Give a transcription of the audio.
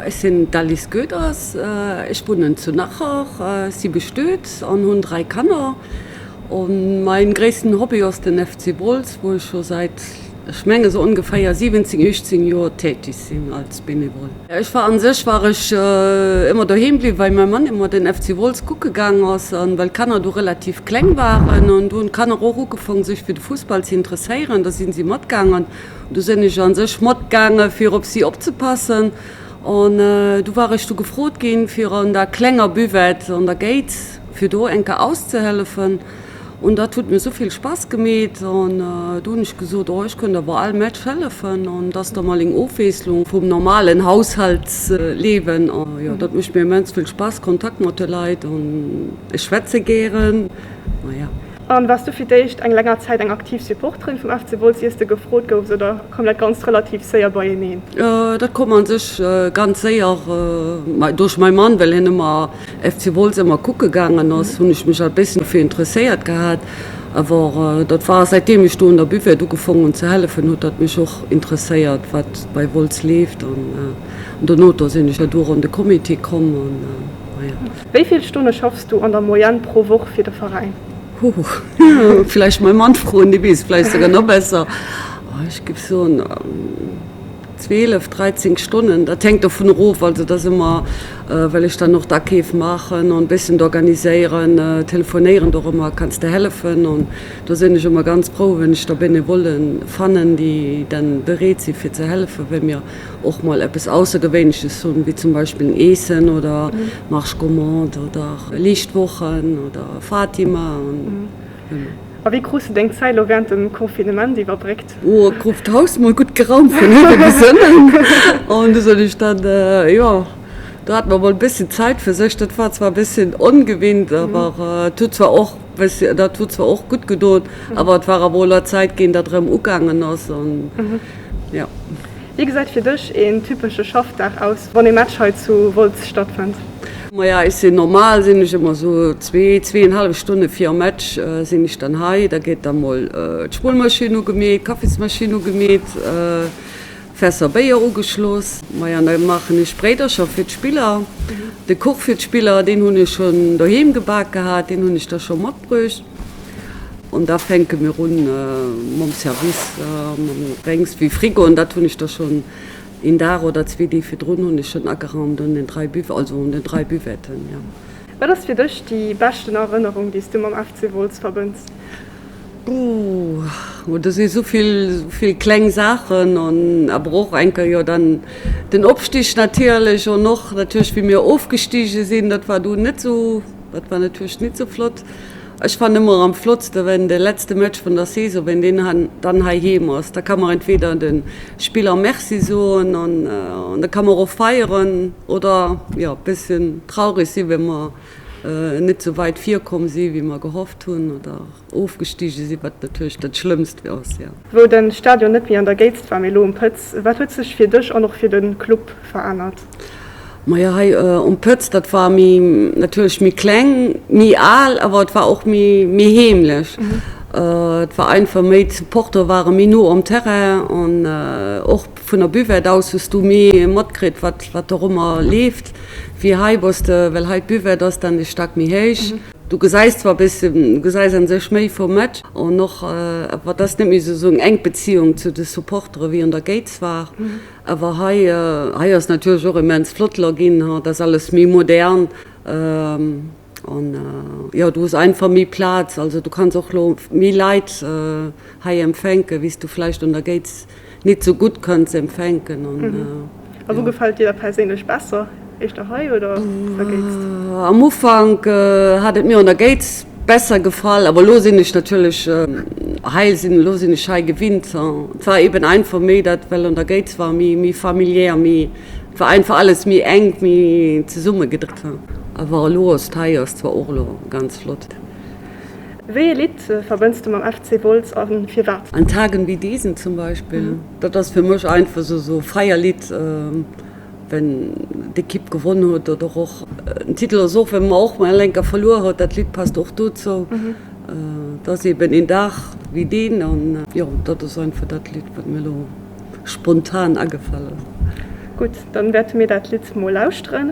Ech sinn d'Alice Goeders, ech wunnen zu Nacher, si bestuet an hunn 3 Kanner. An mein gréissten Hobby ass den FC Wolz, wou ech scho säit, ech menge sou ongeféier 17, 18 Joer tätig sinn als Bénévole. Ech war an sech war ech ëmmer doheem bliwwen, well mäi Mann ëmmer den FC Wolz kucke gaang ass an well d'Kanner du relativ kleng waren an du hunn d'Kanner och ugefong sech fir de Fussball ze interesséieren, da sinn si matgaangen. Du sinn ech an sech matgaange fir op si opzepassen an du war ech du gefrot ginn fir an der klenger Buvette an der Géit fir do enker auszehëllefen un dat huet mir souvill Spass gemeet an du hunn ech gesot, oh ech kënnt awer all Match hëllefen an et ass da mol eng Ofwiesslung vum normalen Haushaltsliewen an jo dat mécht mir immens vill Spass, Kontakt mat de Leit an ech schwätze gären, maja. An waars du fir d'éischt eng länger Zäit eng aktiv Supporterin vum FC Wolz, iers de gefrot goufs, oder koum dat Ganzt relativ séier beieneen? Dat koum an sech ganz séier. Duerch mäi Mann, well hien ëmmer FC Wolz ëmmer kucke gaangen ass, hunn ech mech alt bëssen dofir interesséiert gehat. Awer dat war säitdeem ech do an der Buvette ugefongen hunn ze hellefen, huet dat mech och interesséiert, wat bei Wolz leeft. An dono do sinn ech da do och an de Comité komm an maja. Wéi vill Stonne schaffs du an der Moyenne pro Woch fir de Veräin? Huhu, vläicht mäi Mann froen, dee weess vläicht souguer nach besser. Ech géif soen 12, 13 Stonnen. Dat hänkt dovun erof, also dat ass ëmmer, well ech dann och d'Akeef maachen an e bëssen d'organiséieren, telefonéieren och ëmmer, kanns de hellefen? An do sinn ech ëmmer ganz frou, wenn ech da Benevollen fannen, déi dann bereet si fir ze hellefen, well mir och mol eppes Aussergewéinleches hunn, wéi zum Beispill en Eessen oder Marche gourmande oder Liichtwochen oder Fatima an jo. A wéi krus de deng Zäit elo während dem Confinement iwwerbréckt? Oh, kruf d'Haus mol gutt geraumt vun uewe bis ënnen an du soll ech dann, jo, do hat mer mol e bësschen Zäit fir sech. Dat war zwar e bësschen ongewinnt, awer et huet zwar och bësschen, dat huet zwar och gutt gedoen, awer et war awer och elo Zäit ginn, datt erëm ugaangen ass an jo. Wéi gesäit fir dech een typesche Schaffdag aus, wann ee Match hei zu Wolz stattfënnt? Maja, ech sinn normal sinn ech ëmmer sou zwee, zweeënhallef Stonne virum Match sinn ech dann hei. Da gétt da mol d'Spullmaschinn ugemeet, d'Kaffismaschinn ugemeet, Fässer Béier ugeschloss. Maja, an da maachen ech Bréidercher fir d'Spiller. De Kuch fir d'Spiller, deen hunn ech schonn doheem gebak gehat, deen hunn ech da scho matbruecht. An da fänke mir un mam Service, mam Drénks wéi Frigo. An dat hunn ech da schonn een Dag oder zwee Deeg virdrun hunn ech schonn ageraumt an den drai Buv, also an den drai Buvetten, jo. Wat ass fir dech déi beschten Erënnerung, déi s du mam FC Wolz verbënns? Ooh, do si sou vill, sou vill kleng Saachen an awer och eng Kéier, jo dann den Opstig natierlech an och natierlech wéi mir ofgestige sinn, dat war do net sou, dat war natierlech net sou flott. Ech fannen ëmmer am flottste wenn de letzte Match vun der Saison, wenn deen dann heiheem ass, da kann mer entweder de Spiller Merci soen an da kann mer och feieren oder jo bësschen traurig si wenn mer net sou weit virkomm si wéi mer gehofft hunn oder ofgestige si, wat natierlech dat schlëmmst ass. Wou den Stadion net méi an der Géizt war, mee elo um Pëtz, wat huet sech fir dech an och fir de Club verännert? Majo hei um Pëtz, dat war méi natierlech méi kleng, méi al, awer et war och méi méi heemlech. Et war einfach méi, d'Supporter ware méi no am Terrain an och vun der Buvette aus hues du méi matkritt, wat wat dorëmmer leeft, wéi hei wou s de, well hei d'Buvette ass dann e Stack méi héich. Du gesäis zwar e bëssen, du gesäis an sech méi vum Match an och, awer et ass net méi esou eng enk Beziung zu de Supportere wéi an der Géiz war. Awer hei, hei ass natierlech och immens flott elo ginn, dat ass alles méi modern an jo, du hues einfach méi Plaz, also du kanns och elo méi Leit hei empfänken, wéi s du vläicht an der Géiz nit sou gutt kanns empfänken an jo. A wou gefält dir da perséinlech besser, éischter hei oder an der Géiz? Am Ufank hat et mir an der Géiz Besser gefall, awer elo sinn ech natierlech hei sinn, elo sinn ech hei gewinnt. Et war eben einfach méi dat, well an der Géiz war méi méi familiär, méi, et war einfach alles méi enk, méi zesummegedréckt. Awer elo ass et hei ass zwar och elo ganz flott. Wéi ee Lidd verbënns du mam FC Wolz a firwat? An Tagen wie diesen zum Beispill, dat ass fir mech einfach esou esou Feierlidd. Wenn d'Ekipp gewonn huet oder och en Titel ass och, wenn mer och mol enker verluer huet, dat Lidd passt och dozou. Et ass eben een Dag wéi deen an jo, dat ass einfach dat Lidd, wat mir elo spontan agefall ass. Gutt, dann wäerte mir dat Lidd mol lauschteren.